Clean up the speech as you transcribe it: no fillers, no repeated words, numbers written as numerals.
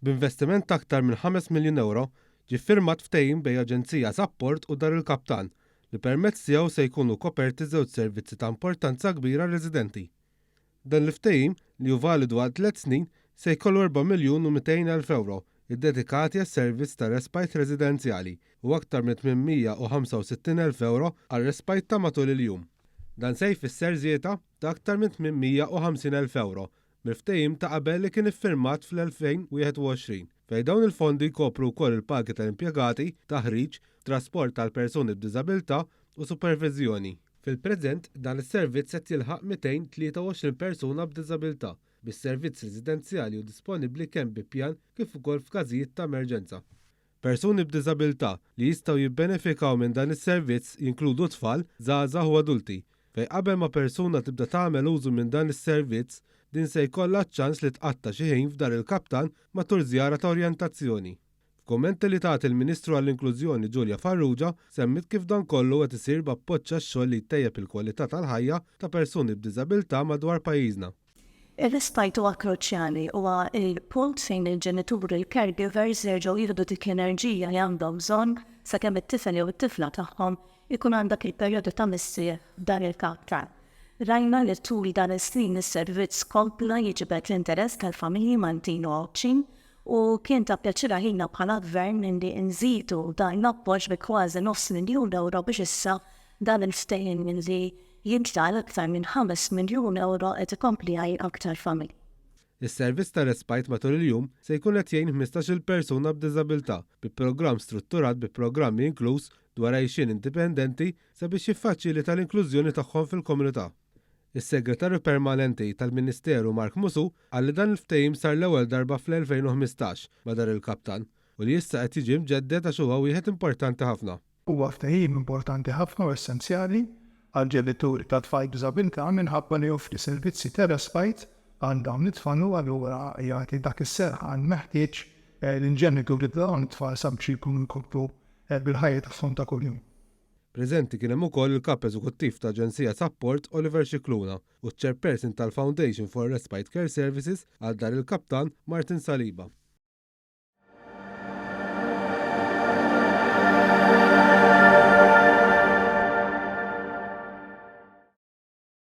B'investiment ta' aktar minn 5 miljun ewro, ġie ffirmat ftehim bejn Aġenzija Sapport u Dar il-Kaptan li permezz tiegħu se jkunu koperti żewġ servizzi ta' importanza kbira għar-residenti. Dan il-ftehim, li hu validu għal tliet snin, se jkollu 4 miljun u 200 elf ewro ddedikati għas-servizz ta' respite residenzjali u aktar minn 865 elf ewro għar-respite ta' matul il-jum. Dan se jfisser żieda ta' aktar minn 850 elf ewro mill-ftehim ta' qabel li kien iffirmat fl-2021, fejn dawn il-fondi jkopru wkoll il-pagi tal-impjegati, taħriġ, trasport għal persuni b'diżabilità u superviżjoni. Fil-preżent, dan is-servizz qed jilħaq 223 persuna b'diżabilità, bis-servizz residenzjali hu disponibbli kemm bi pjan kif ukoll f'każijiet ta' emerġenza. Persuni b'diżabilità li jistgħu jibbenefikaw minn dan is-servizz jinkludu tfal, żgħażagħ u adulti, fejn qabel ma persuna tibda tagħmel użu minn dan is-servizz, din se jkollha ċ-ċans li tqatta' xi ħin f'Dar il-Kaptan matul żjara ta' orjentazzjoni. F'kummenti li tat il-Ministru għall-Inklużjoni Julia Farrugia semmiet kif dan kollu qed isir b'appoġġ għax-xogħol li jtejjeb il-kwalità tal-ħajja ta' persuni b'diżabilità madwar pajjiżna. Ir-respite huwa kruċjali, huwa l-punt fejn il-ġenituri, il-caregivers, jerġgħu jieħdu dik l-enerġija li għandhom bżonn sakemm it-tifel jew it-tifla tagħhom ikun għand dak il-perjodu ta' mistrieħ f'dan il-kaptan. Rajna li tul dan is-snin is-servizz kompla jiġbed l-interess tal-familji Maltin u Għawdxin u kien ta' pjaċir għalina bħala Gvern li nżidu dan l-appoġġ bi kważi nofs miljun ewro biex issa Dan il-ftehim li jintla għal aktar minn 5 miljun ewro qed ikompli jgħin aktar familji. Is-servizz ta' respite matul il-jum se jkun qed jgħin 15-il persuna b'diżabilità bi programm strutturat bi programmi inkluż dwar għixien indipendenti sabiex jiffaċilita l-inklużjoni tagħhom fil-komunità. Is-Segretarju Permanenti tal-Ministeru Mark Musù qal li dan il-ftehim sar l-ewwel darba fl-2015 ma' Dar il-Kaptan u li issa qed jiġi mġedded għax huwa wieħed importanti ħafna. Huwa ftehim importanti ħafna u essenzjali għall-ġenituri ta' tfal b'diżabilità minħabba li joffri servizzi ta' respite għal dawn it-tfal u allura jagħti dak is-serħan meħtieġ lill-ġenituri ta' dawn it-tfal sabiex jkunu jkomplu bil-ħajja tagħhom ta' kuljum. Preżenti kien hemm ukoll il-Kap Eżekuttiv ta' Aġenzija Sapport Oliver Scicluna u ċ-Chairperson tal-Foundation for Respite Care Services għal Dar il-Kaptan Martin Saliba.